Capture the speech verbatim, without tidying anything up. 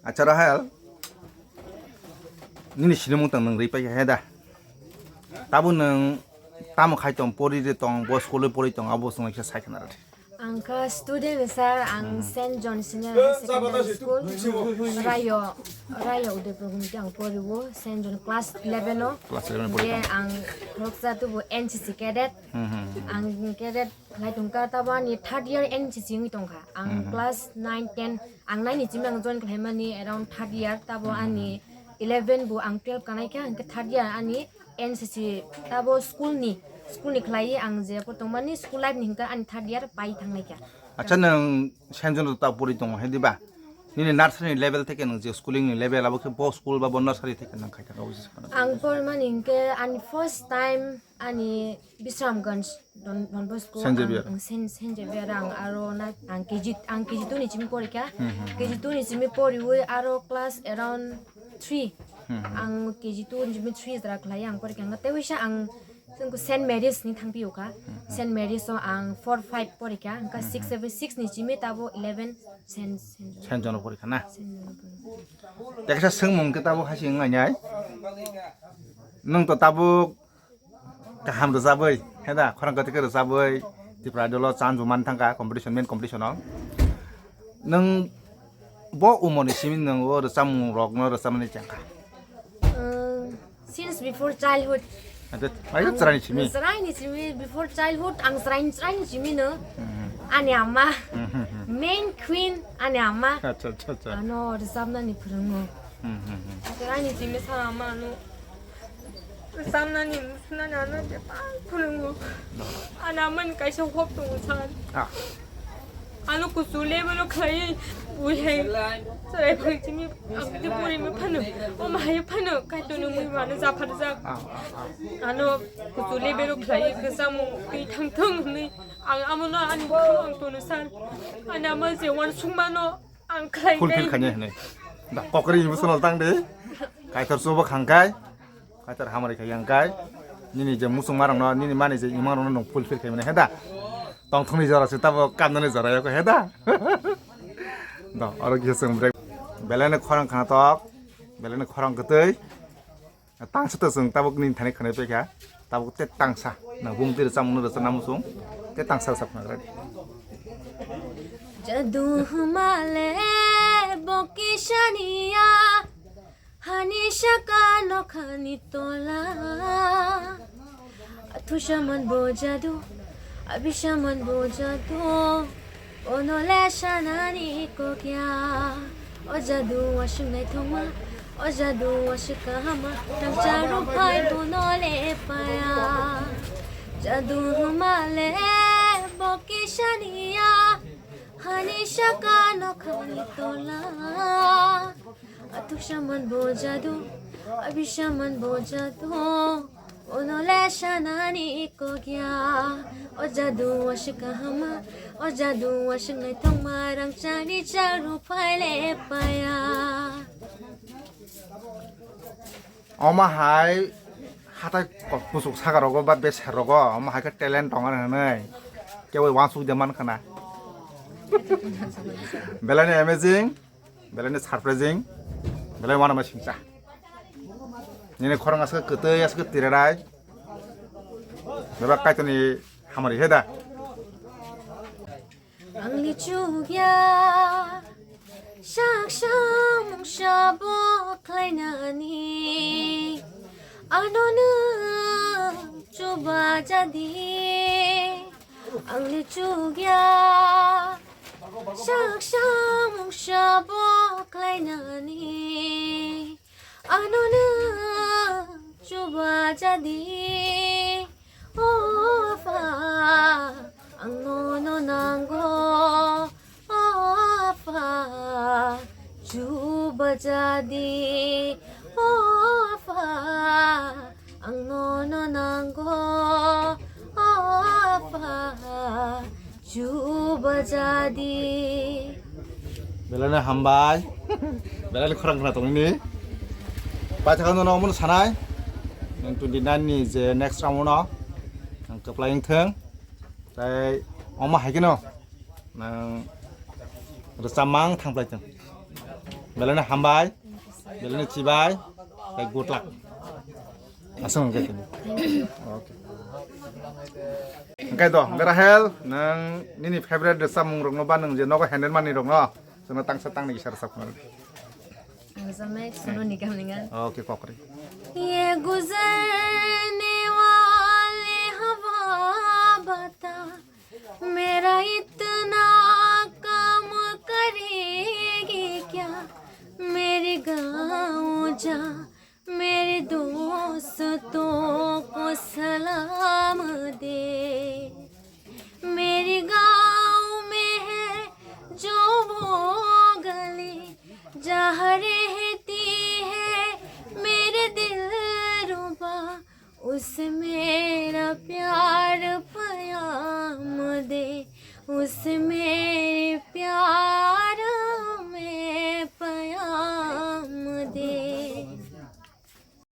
Acha Rahel, nini sinimung tang nwng rwi paikha he da? Tabuk nwng tamo khai tong, pori de tong, bo school-o pori tong, abo chwng kisa sai khna rw di. Ang kha student sir, ang Saint John Senior High Secondary School, Rayo, Rayo Udaipur Gumti ang pori o, Saint John class eleven o. Class eleven o pori tong. Ang khoroksa tubu N C C cadet. Hmm, hmm, hmm. Ang cadet khlai tongkha, tabo ani third year N C C wngwi tongkha. Ang class nine, ten, ang nine ni simi ang join khlaimani around third year, tabo ani eleven bo ang twelve kanaikha, hwnkhe third year ani N C C tabo school ni, school ni khlaiwi ang je po tongmani school life ni hwnkhe ani third year pai thangnaikha. Acha, nwng Saint John ta pori tongo, he diba? Nini nursery ni level theke nwng je schooling ni level, abo khe bo school ba bo nursery theke nwng khai thangkha, abo se khana. Ang pormani hwnkhe ani first time ani Bisramganj Don, Don Bosco, Saint Xavier. Ang, ang Saint, Saint Xavier ang aro na ang K G, ang K G two ni simi porikha. Hmm, hmm, hmm. K G two ni simi poriwi aro class around three. Hmm, hmm. Ang K G two ni simi three jora khlai ang porikha. Ang tei wisa ang Saint Mary's ni thangpio kha. Hmm, hmm. Saint Mary's o ang four, five porikha. Ang kha six, seven, six ni simi tabo eleven Saint, Saint John. Saint John o porikha na? Saint John o porikha. Teksa swngmung khe tabo hasi wngnai nai. Nwng to tabuk kaham rwchabwi, he da, khorang kwtwi khe rwchabwi Tripura dolo chance bo man thangkha competition, main competition o. Nwng bo umor ni simi nwng o rwchapmung rok no rwchapmani chengkha? Umm, since before childhood. Ante, ayo chwraini simi? Chwraini simi, before childhood, ang chwraini, chwraini simi no. Hmm. Ani ama. Hmm, hmm, hmm. Main queen ani ama. Acha, acha, acha. Ano rwchapnani phwrwngo. Hmm, hmm, hmm. Chwraini simi sa ama no. Samnani, musunani ano bebak phwrwngo. Ani amani kaisa hok tongo sir. Ah. Ano kuchu level o khlaiwi, ui hai. Chwrai phai chini, ang je pori mi phano, o mahai phano, kaitoni mui mano japharjak. Ah, ah, ah. Ano kuchu level o khlaiwi, kwchamo twi thang thang hwnwi, ang amono ani bwkhao ang tono sir. Ani ama je uansukmano, ang khlai full kai. Fill khainai hwnwi. Da kokri ibu sonal tang de. Kaitor chubo khangkai. Kaitor hamari khai yang kai. Nini je musung marang no, nini mani je imang rok no nung full fill khai mani he da. Tongthokni jora se tabo kamnani jora yako he da. Da, oro kisa sung break. Belai ni khorang khana tok. Belai ni khorang kwtwi. Tangsa to chwng tabuk nini thani khwnai paikha, tabuk te tangsa, nang bumtwi rwchapmung no rwchapna muchung, te tangsa rwchap khna gra di. Jadu humale bo kisaniya, hani saka nokhani tola. Athusaman bo jadu, abisaman bo jadu, ono le sanani kokya. O jadu aswk naithokma, o jadu aswk kahama, rangchak rok phai bono le paya. Jadu huma le bo kisaniya, hani saka nokhani tola. Athusaman bo jadu, abisaman bo jadu. Ono le sanani kokya, o jadu aswk kahama, o jadu aswk naithokma, rangchak rijak rok phai le paya. Omo hai hatai kok-, kuchuk saka rogo ba besa rogo, omo hai khe talent tongo hwnwi kebo uansuk de man khna. Belai ni amazing. Belai ni surprising, belai uanama singcha. Nini khorang aswk kwtwi, aswk twiranai. Bebak Kaitorni hamari he da. Ang lichugya, sak samung sabo khlainani. Ano nwng chuba jadi. Ang lichugya, sak samung sabo khlainani. Ano nwng chuba jadi, o Apha, ang nono nango, o Apha, chuba jadi, o Apha, ang nono nango, o Apha, chuba jadi. Belai no hambai. Belai no khorang khna tongni. Paithakno no omono sanai. Nang twenty nine ni je next round no. Nang kwplai wng thung. Tai omo hai kheno. Nang rwchapmang thang plai thung. Belai no hambai, belai no chibai, tei good luck. Aswk hwnkhe tini. Okay. Hwnkhe do, Rahel, nwng nini favorite rwchapmung rokno ba nwng je nogo handle mani rokno, chwngno tangsa tangni kisa rwchap khna rwdi. Ang Zamek, Sonu Nigam ni gan. Okay, kokri. ये गुजरने वाली हवा बता, मेरा इतना काम करेगी क्या? मेरे गाँव जा, मेरे दोस्तों को सलाम दे। मेरे गाँव में है जो वो गली, जहाँ रहती है मेरे दिलरुबा, उसे मेरा प्यार पयाम दे, उसे मेरा